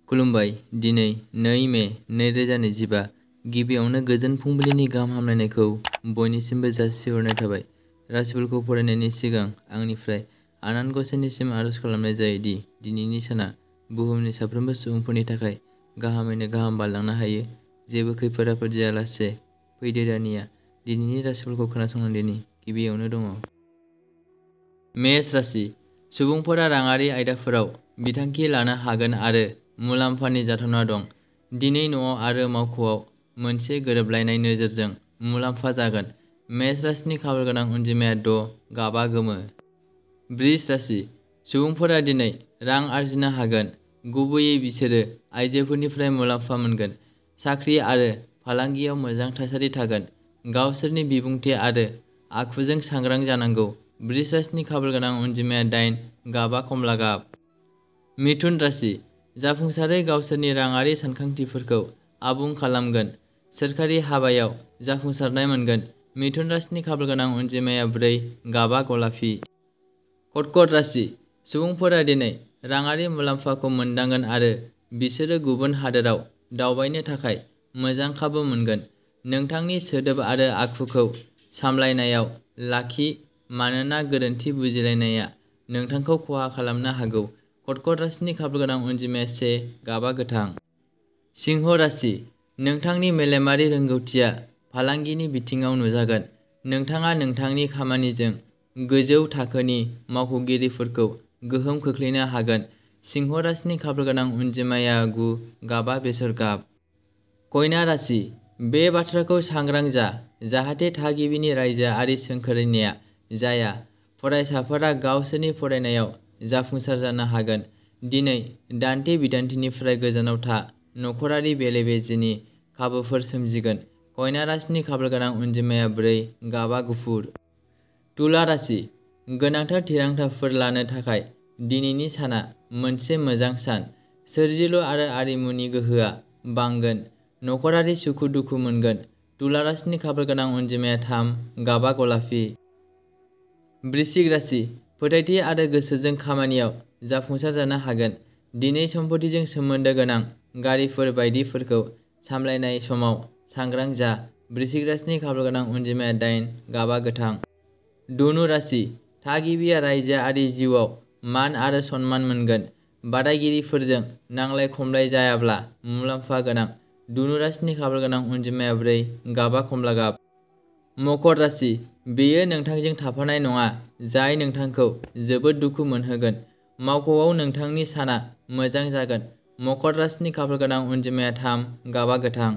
खुलुमबाय। दिनै 2 मे 2025 गिबियावनो गोजोन फुंबिलिनि गाहाम हामलायनायखौ बयनिसिमबो जासिहरनाय थाबाय। राशिफोरखौ फरायनायनि सिगां आंनिफ्राय आनान गसाइनिसिम आरज खालामनाय जायो दि दिनैनि साना बुहुमनि साफ्रोमबो सुबुंफोरनि थाखाय गाहामैनो गाहाम बारलांनो हायो। जेबो खैफोद आफोद जायालासे फैदो दानिया दिनैनि राशिफोरखौ खोनासंनायनि गिबियावनो दङ। मेष राशि सुबुंफोरा राङारि आयदाफोराव बिथांखि लानो हागोन आरो मुलाम्फानि जाथावना दं। दिनै न'आव आरो मावख'आव मोनसे गोरोबलायनाय नोजोरजों मुलाम्फा जागोन। मेष राशिनि खाफालगोनां अनजिमाया 6, गाबा गोमो। वृष राशि सुबुंफोरा दिनै रां आरजिनो हागोन, गुबैयै बिसोरो आइजोफोरनिफ्राय मुलाम्फा मोनगोन। साख्रि आरो फालांगियाव मोजां थासारि थागोन। गावसोरनि बिबुंथि आरो आखुजों सांग्रां जानांगौ। वृष राशिनि खाफालगोनां अनजिमाया 8, गाबा कमला गाब। मिथुन राशि जाफुंसारै गावसोरनि राङारि सानथांखिफोरखौ आबुं खालामगोन। सोरखारि हाबायाव जाफुंसारनाय मोनगोन। मिथुन राशिनि खाफालगोनां अनजिमाया 4, गाबा गलाफि। कर्कट राशि सुबुंफोरा दिनै राङारि मुलाम्फाखौ मोनदांगोन आरो बिसोरो गुबुन हादोराव दावबायनो थाखाय मोजां खाबु मोनगोन। नोंथांनि सोदोब आरो आखुखौ सामलायनायाव लाखि मानोना गोरोन्थि बुजिलायनाया नोंथांखौ खहा खालामनो हागौ। कर्कट राशिनि खाफालगोनां अनजिमाया 1, गाबा गोथां। सिंह राशि नोंथांनि मेलेमारि रोंगौथिया फालांगिनि बिथिङाव नुजागोन। नोंथाङा नोंथांनि खामानिजों गोजौ थाखोनि मावख'गिरिफोरखौ गोहोम खोख्लैनो हागोन। सिंह राशिनि खाफालगोनां अनजिमाया 9, गाबा बेसर गाब। कन्या राशि बे बाथ्राखौ सांग्रां जा जाहाथे थागिबिनि रायजोआरि सोंखारिनाया जाया। फरायसाफोरा गावसोरनि फरायनायाव जाफुंसार जानो हागोन। दिनै दान्थे बिदान्थेनिफ्राय गोजानाव था, नखरारि बेले-बेजेनि खाबुफोर सोमजिगोन। कन्या राशिनि खाफालगोनां अनजिमाया 4, गाबा गुफुर। तुला राशि गोनांथार थिरांथाफोर लानो थाखाय दिनैनि साना मोनसे मोजां सान। सोरजिलु आरो आरिमुनि गोहोआ बांगोन। नखरारि सुखु-दुखु मोनगोन। तुला राशिनि खाफालगोनां अनजिमाया 3, गाबा गलाफि। वृश्चिक राशि फोथायथि आरो गोसोजों खामानियाव जाफुंसार जानो हागोन। दिनै सम्पथिजों सोमोन्दो गोनां गारिफोर बायदिफोरखौ सामलायनाय समाव सांग्रां जा। वृश्चिक राशिनि खाफालगोनां अनजिमाया 8, गाबा गोथां। धनु राशि थागिबिया रायजोआरि जिउआव मान आरो सनमान मोनगोन। बादायगिरिफोरजों नांलाय-खमलाय जायाब्ला मुलाम्फा गोनां। धनु राशिनि खाफालगोनां अनजिमाया 4, गाबा कमला गाब। मकर राशि बेयो नोंथांजों थाफानाय नङा जाय नोंथांखौ जोबोद दुखु मोनहोगोन। मावख'आव नोंथांनि साना मोजां जागोन। मकर राशिनि खाफालगोनां अनजिमाया 3, गाबा गोथां।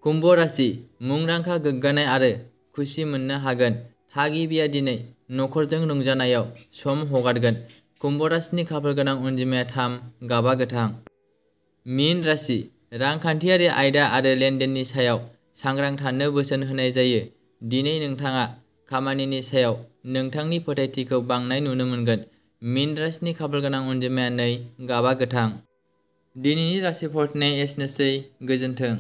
कुम्भ राशि मुंदांखा गोग्गानाय आरो खुसि मोननो हागोन। थागिबिया दिनै नखरजों रंजानायाव सम हगारगोन। कुम्भ राशिनि खाफालगोनां अनजिमाया 3, गाबा गोथां। मीन राशि रांखान्थियारि आयदा आरो लेनदेननि सायाव सांग्रां थानो बोसोन होनाय जायो। दिनै नोंथाङा खामानिनि सायाव नोंथांनि फोथायथिखौ बांनाय नुनो मोनगोन। मीन राशिनि खाफालगोनां अनजिमाया 2, गाबा गोथां। दिनैनि राशि फरायनाया एसेनोसै। गोजोन्थों।